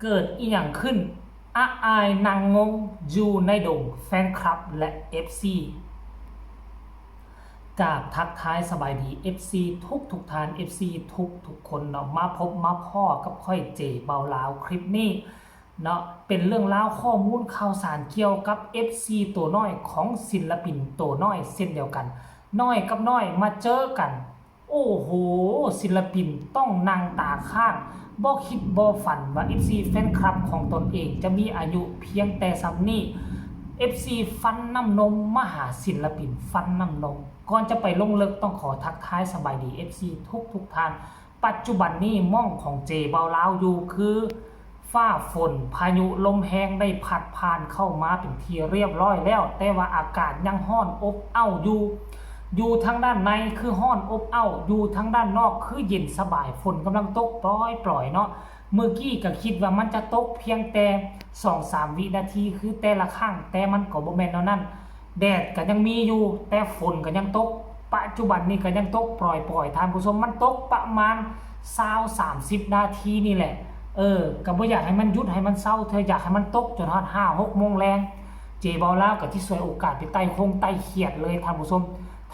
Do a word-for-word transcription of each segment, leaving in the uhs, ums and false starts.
เกิดอีหยังขึ้น อ้าอายนั่งงงอยู่ในดงแฟนคลับและ เอฟซี กราบทักทายสบายดี เอฟซี ทุกทุกท่าน เอฟซี ทุกทุกคนเนาะ มาพบมาพ้อกับข้อยเจเบาลาวคลิปนี้เนาะ เป็นเรื่องราวข้อมูลข่าวสารเกี่ยวกับ เอฟซี ตัวน้อยของศิลปินตัวน้อยเช่นเดียวกัน น้อยกับน้อยมาเจอกัน โอ้โห ศิลปินต้องนั่งตาค้าง บ่คิดบ่ฝันว่า เอฟซี แฟนคลับของตนเองจะมีอายุเพียงแต่ส่ำนี้ เอฟซี ฟันน้ำนมมาหาศิลปินฟันน้ำนม ก่อนจะไปลงลึกต้องขอทักทายสบายดี เอฟซี ทุกทุกท่าน ปัจจุบันนี้หม่องของเจเบาลาวอยู่คือ ฟ้าฝนพายุลมแฮงได้พัดผ่านเข้ามาเป็นที่เรียบร้อยแล้ว แต่ว่าอากาศยังร้อนอบอ้าวอยู่ อยู่ทางด้านในคือร้อนอบอ้าว อยู่ทางด้านนอกคือเย็นสบาย ฝนกำลังตกปล่อยๆเนาะ เมื่อกี้ก็คิดว่ามันจะตกเพียงแต่สองสามวินาทีคือแต่ละครั้ง แต่มันก็บ่แม่นแนวนั้น แดดก็ยังมีอยู่ แต่ฝนก็ยังตก ปัจจุบันนี้ก็ยังตกปล่อยๆ ท่านผู้ชม มันตกประมาณซาวสามสิบนาทีนี่แหละ เออ ก็บ่อยากให้มันหยุดให้มันเซาเทื่อ อยากให้มันตกจนฮอดห้าหกโมงแลง เจเบาลาวก็สิฉวยโอกาสไปไต่คงไต่เขียดเลยท่านผู้ชม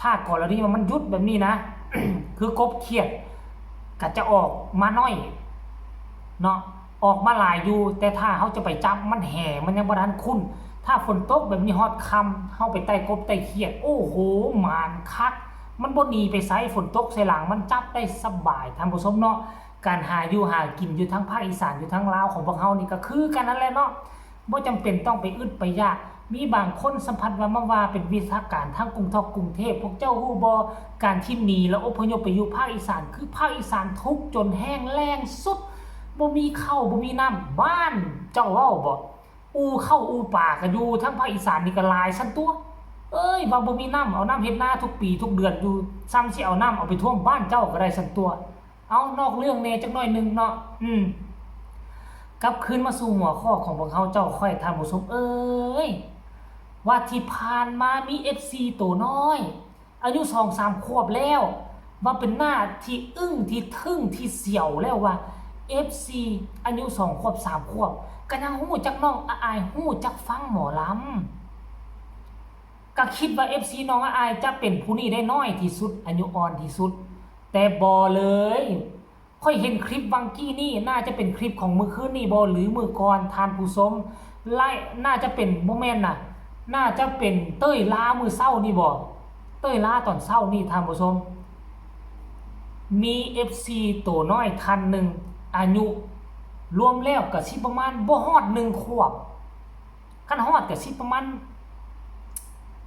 ถ้ากรณีว่ามันหยุดแบบนี้นะ คือกบเขียดก็จะออกมาน้อยเนาะ ออกมาหลายอยู่ แต่ถ้าเฮาจะไปจับมันแห่มันยังบ่ทันคุ้น ถ้าฝนตกแบบนี้ฮอดค่ำ เฮาไปไต่กบไต่เขียด โอ้โห หมานคัก มันบ่หนีไปไส ฝนตกใส่หลัง มันจับได้สบายท่านผู้ชมเนาะ การหาอยู่หากินอยู่ทั้งภาคอีสานอยู่ทั้งลาวของพวกเฮานี่ก็คือกันนั่นแหละเนาะ บ่จำเป็นต้องไปอึดไปอยาก มีบางคนสัมผัสว่ามาว่าเป็นวิชาการทางกรุงทอกกรุงเทพ พวกเจ้าฮู้บ่ การที่หนีแล้วอพยพไปอยู่ภาคอีสาน คือภาคอีสานทุกข์จนแห้งแล้งสุด บ่มีข้าวบ่มีน้ำ บ้านเจ้าเว้าบ่ อู่ข้าวอู่ปลาก็อยู่ทางภาคอีสานนี่ก็หลายซั่นตั่ว เอ้ย ว่าบ่มีน้ำ เอาน้ำเฮ็ดนาทุกปีทุกเดือนอยู่ ส่ำสิเอาน้ำเอาไปท่วมบ้านเจ้าก็ได้ซั่นตั่ว เอานอกเรื่องแหน่จักหน่อยหนึ่งเนาะ อืม กลับคืนมาสู่หัวข้อของพวกเฮาเจ้าข้อยท่านผู้ชมเอ้ย ว่าที่ผ่านมามี เอฟซี ตัวน้อย อายุสองสามขวบแล้ว ว่าเป็นหน้าที่อึ้งที่ทึ่งที่เสียวแล้วว่า เอฟซี อายุสองขวบสามขวบ ก็ยังฮู้จักน้องอ้าอาย ฮู้จักฟังหมอลำ ก็คิดว่า เอฟซี น้องอ้าอายจะเป็นผู้นี้ได้น้อยที่สุด อายุอ่อนที่สุด แต่บ่เลย ข้อยเห็นคลิปวังกี้นี่ น่าจะเป็นคลิปของมื้อคืนนี่บ่ หรือมื้อก่อน ท่านผู้ชม ไล่ น่าจะเป็น บ่แม่นน่ะ น่าจะเป็นเต้ยลามื้อเช้านี่บ่ เต้ยลาตอนเช้านี่ ท่านผู้ชม มี เอฟซี ตัวน้อยท่านหนึ่ง อายุรวมแล้วก็สิประมาณบ่ฮอดหนึ่งขวบ คันฮอดก็สิประมาณ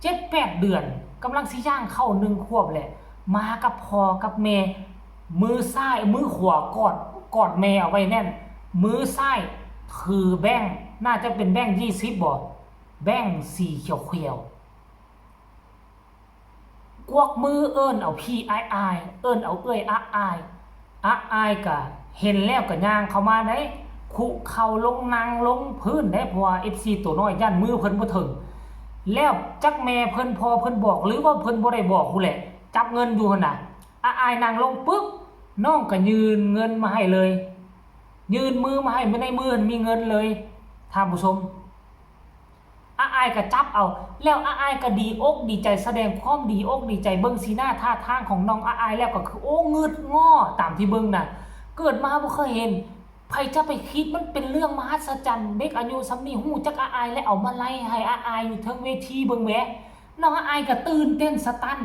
เจ็ดแปดเดือน กำลังสิย่างเข้าหนึ่งขวบแหละ มากับพ่อกับแม่ มือซ้าย มือขวากอด กอดแม่เอาไว้แน่น มือซ้ายถือแบงค์ น่าจะเป็นแบงค์ยี่สิบบ่ แบงค์สีเขียวๆ กวักมือเอิ้นเอาพี่อ้ายอ้าย เอิ้นเอาเอื้อยอ้าอาย อ้าอายก็เห็นแล้วก็ย่างเข้ามาได้ คุเข่าลงนั่งลงพื้นได้ เพราะว่า เอฟซี ตัวน้อยย่านมือเพิ่นบ่ถึง แล้วจักแม่เพิ่นพ่อเพิ่นบอก หรือว่าเพิ่นบ่ได้บอกพู้นแหละ จับเงินอยู่หั่นน่ะ อ้าอายนั่งลงปึ๊บ น้องก็ยื่นเงินมาให้เลย ยื่นมือมาให้ ในมือมีเงินเลย ท่านผู้ชม อ้าอายก็จับเอา แล้วอ้าอายก็ดีอกดีใจ แสดงความดีอกดีใจ เบิ่งสีหน้าท่าทางของน้องอ้าอายแล้วก็คือ โอ้ งืดง่อ ตามที่เบิ่งน่ะ เกิดมาบ่เคยเห็น ไผจะไปคิด มันเป็นเรื่องมหัศจรรย์ เด็กอายุส่ำนี้ฮู้จักอ้าอาย และเอามาไล่ให้อ้าอายอยู่เทิงเวทีเบิ่งแหม น้องอ้าอายก็ตื่นเต้นสะตัน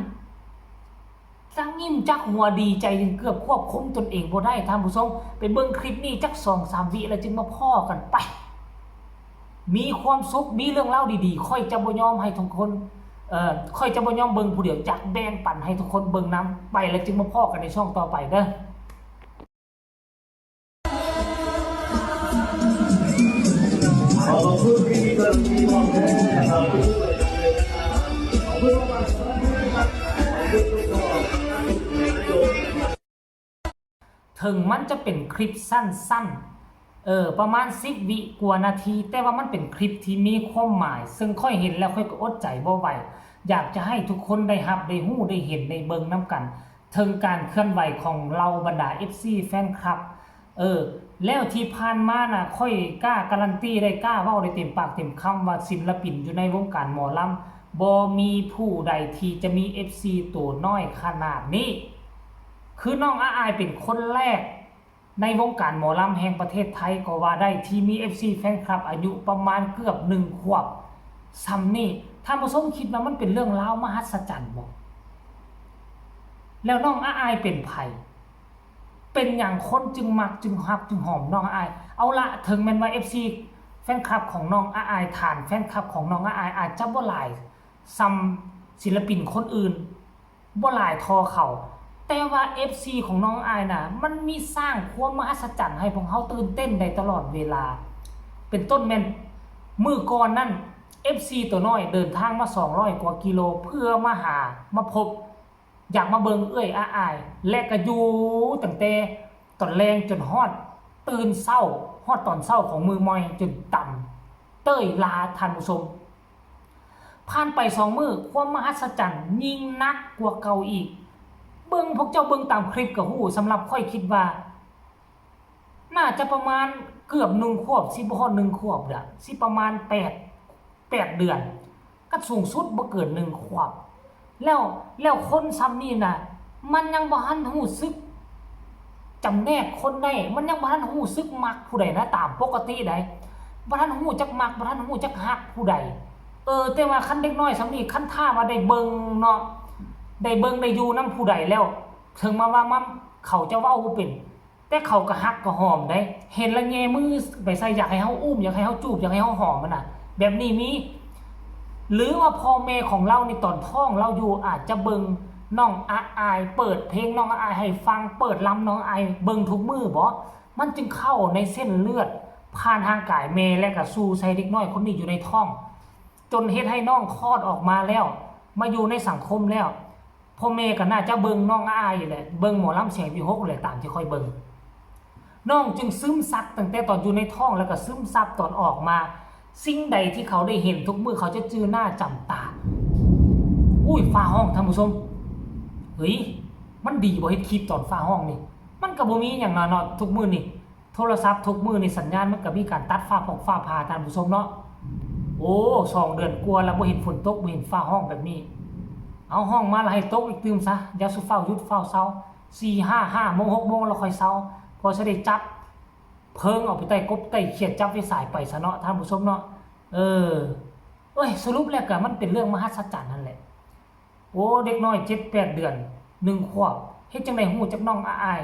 จักยิ้มจักหัวดีใจจนเกือบควบคุมตนเองบ่ได้ ท่านผู้ชม ไปเบิ่งคลิปนี้จักสองสามวิแล้วจึงมาพ้อกันไป มีความสุข มีเรื่องเล่าดีๆ ข้อยจะบ่ยอมให้ทุกคน เอ่อ ข้อยจะบ่ยอมเบิ่งผู้เดียว อยากแบ่งปันให้ทุกคนเบิ่งนำ ไปแล้วจึงมาพ้อกันในช่องต่อไปเด้อ ขอบคุณพี่ๆที่มอบให้นะครับ ขอบคุณมากๆ ถึงมันจะเป็นคลิปสั้นๆ เออ ประมาณสิบวิกว่านาที แต่ว่ามันเป็นคลิปที่มีความหมาย ซึ่งข้อยเห็นแล้วข้อยก็อดใจบ่ไหว อยากจะให้ทุกคนได้รับ ได้ฮู้ ได้เห็น ได้เบิ่งนำกัน ถึงการเคลื่อนไหวของเหล่าบรรดา เอฟซี แฟนคลับ เออ แล้วที่ผ่านมาน่ะ ข้อยกล้าการันตีได้ กล้าเว้าได้เต็มปากเต็มคำว่า ศิลปินอยู่ในวงการหมอลำ บ่มีผู้ใดที่จะมี เอฟซี ตัวน้อยขนาดนี้ คือน้องอาอายเป็นคนแรก ในวงการหมอลำแห่งประเทศไทยก็ว่าได้ ที่มี เอฟซี แฟนคลับอายุประมาณเกือบหนึ่งขวบ ส่ำนี่ ท่านผู้ชมคิดว่ามันเป็นเรื่องราวมหัศจรรย์บ่ แล้วน้องอาอายเป็นไผ เป็นหยังคนจึงมักจึงฮักจึงหอมน้องอาอาย เอาละ ถึงแม้นว่า เอฟซี แฟนคลับของน้องอาอาย ฐานแฟนคลับของน้องอาอายอาจจะบ่หลายส่ำศิลปินคนอื่น บ่หลายเท่าเขา แต่ว่า เอฟซี ของน้องอาอายน่ะ มันมีสร้างความมหัศจรรย์ให้พวกเฮาตื่นเต้นได้ตลอดเวลา เป็นต้นแม่น มื้อก่อนนั่น เอฟซี ตัวน้อยเดินทางมา สองร้อยกว่ากิโล เพื่อมาหา มาพบ อยากมาเบิ่งเอื้อยอาอาย และก็อยู่ตั้งแต่ตอนแลงจนฮอดตื่นเช้า ฮอดตอนเช้าของมื้อใหม่จนต่ำเต้ยลา ท่านผู้ชม ผ่านไปสองมื้อ ความมหัศจรรย์ยิ่งหนักกว่าเก่าอีก เบิ่ง พวกเจ้าเบิ่งตามคลิปก็ฮู้ สำหรับข้อยคิดว่า น่าจะประมาณเกือบหนึ่งขวบ สิบ่ฮอดหนึ่งขวบดอก สิประมาณแปด แปดเดือน ก็สูงสุดบ่เกินหนึ่งขวบ แล้ว แล้วคนส่ำนี่น่ะ มันยังบ่ทันรู้สึกจำแนกคนได้ มันยังบ่ทันรู้สึกมักผู้ใดนะ ตามปกติใด บ่ทันรู้จักมัก บ่ทันรู้จักฮักผู้ใด เออ แต่ว่าคันเด็กน้อยส่ำนี่ คันถ้าว่าได้เบิ่งเนาะ ได้เบิ่งได้อยู่นำผู้ใดแล้ว ถึงมาว่ามัน เขาจะเว้าบ่เป็น แต่เขาก็ฮักก็หอมได้ เห็นแล้วแยมือไปใส่ อยากให้เฮาอุ้ม อยากให้เฮาจูบ อยากให้เฮาหอมมันน่ะ แบบนี้มี หรือว่าพ่อแม่ของลาวนี่ตอนท้องลาวอยู่อาจจะเบิ่งน้องอาอาย เปิดเพลงน้องอาอายให้ฟัง เปิดลำน้องอาอายเบิ่งทุกมื้อบ่ มันจึงเข้าในเส้นเลือด ผ่านร่างกายแม่และก็สู่ใส่เด็กน้อยคนนี้อยู่ในท้อง จนเฮ็ดให้น้องคลอดออกมาแล้ว มาอยู่ในสังคมแล้ว พ่อแม่ก็น่าจะเบิ่งน้องอาอายอยู่แหละ เบิ่งหมอลำแสงวิหกแหละ ตามที่ข้อยเบิ่ง น้องจึงซึมซับตั้งแต่ตอนอยู่ในท้อง แล้วก็ซึมซับตอนออกมา สิ่งใดที่เขาได้เห็นทุกมื้อเขาจะจื่อหน้าจำตา อุ้ย ฟ้าฮ้อง ท่านผู้ชม เฮ้ย มันดีบ่เฮ็ดคลิปตอนฟ้าฮ้องนี่ มันก็บ่มีหยังเนาะ ทุกมื้อนี่ โทรศัพท์ทุกมื้อนี่สัญญาณมันก็มีการตัดฟ้าผ่องฟ้าผ่า ท่านผู้ชมเนาะ โอ้ สองเดือนกว่าแล้วบ่เห็นฝนตก บ่เห็นฟ้าฮ้องแบบนี้ เอาฮ้องมาแล้วให้ตกอีกตื่มซะ อย่าสุฟ้าวหยุดฟ้าวเซา สี่ ห้า ห้าโมง หกโมงแล้วค่อยเซา พอสิได้จับเพิงเอาไปไต้กบไต้เขียด จับไฟฉายไปซะเนาะ ท่านผู้ชมเนาะ เออ เอ้ย สรุปแล้วก็มันเป็นเรื่องมหัศจรรย์นั่นแหละ โอ้ เด็กน้อยเจ็ดแปดเดือน หนึ่งขวบ เฮ็ดจั่งใดฮู้จักน้องอาอาย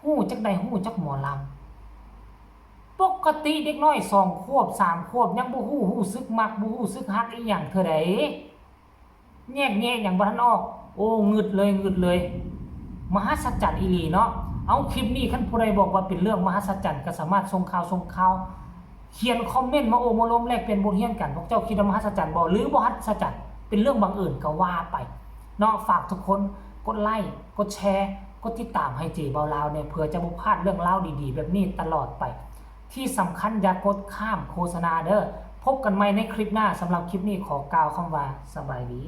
ฮู้จักใดฮู้จักหมอลำ ปกติเด็กน้อยสองขวบ สามขวบ ยังบ่ฮู้ ฮู้สึกมัก บ่ฮู้สึกฮักอีหยังเทื่อใด แยกแยะหยังบ่ทันออก โอ้ งึดเลย งึดเลย มหัศจรรย์อีหลีเนาะ เอา คลิปนี้คันผู้ใดบอกว่าเป็นเรื่องมหัศจรรย์ ก็สามารถส่งข่าว ส่งข่าว เขียนคอมเมนต์มาโอ้มาลมแลกเปลี่ยนบทเรียนกัน พวกเจ้าคิดว่ามหัศจรรย์บ่ หรือบ่มหัศจรรย์ เป็นเรื่องบังเอิญก็ว่าไปเนาะ ฝากทุกคนกดไลค์ กดแชร์ กดติดตามให้เจเบาลาวเนี่ย เพื่อจะบ่พลาดเรื่องราวดีๆ แบบนี้ตลอดไป ที่สำคัญอย่ากดข้ามโฆษณาเด้อ พบกันใหม่ในคลิปหน้า สำหรับคลิปนี้ขอกล่าวคำว่าสบายดี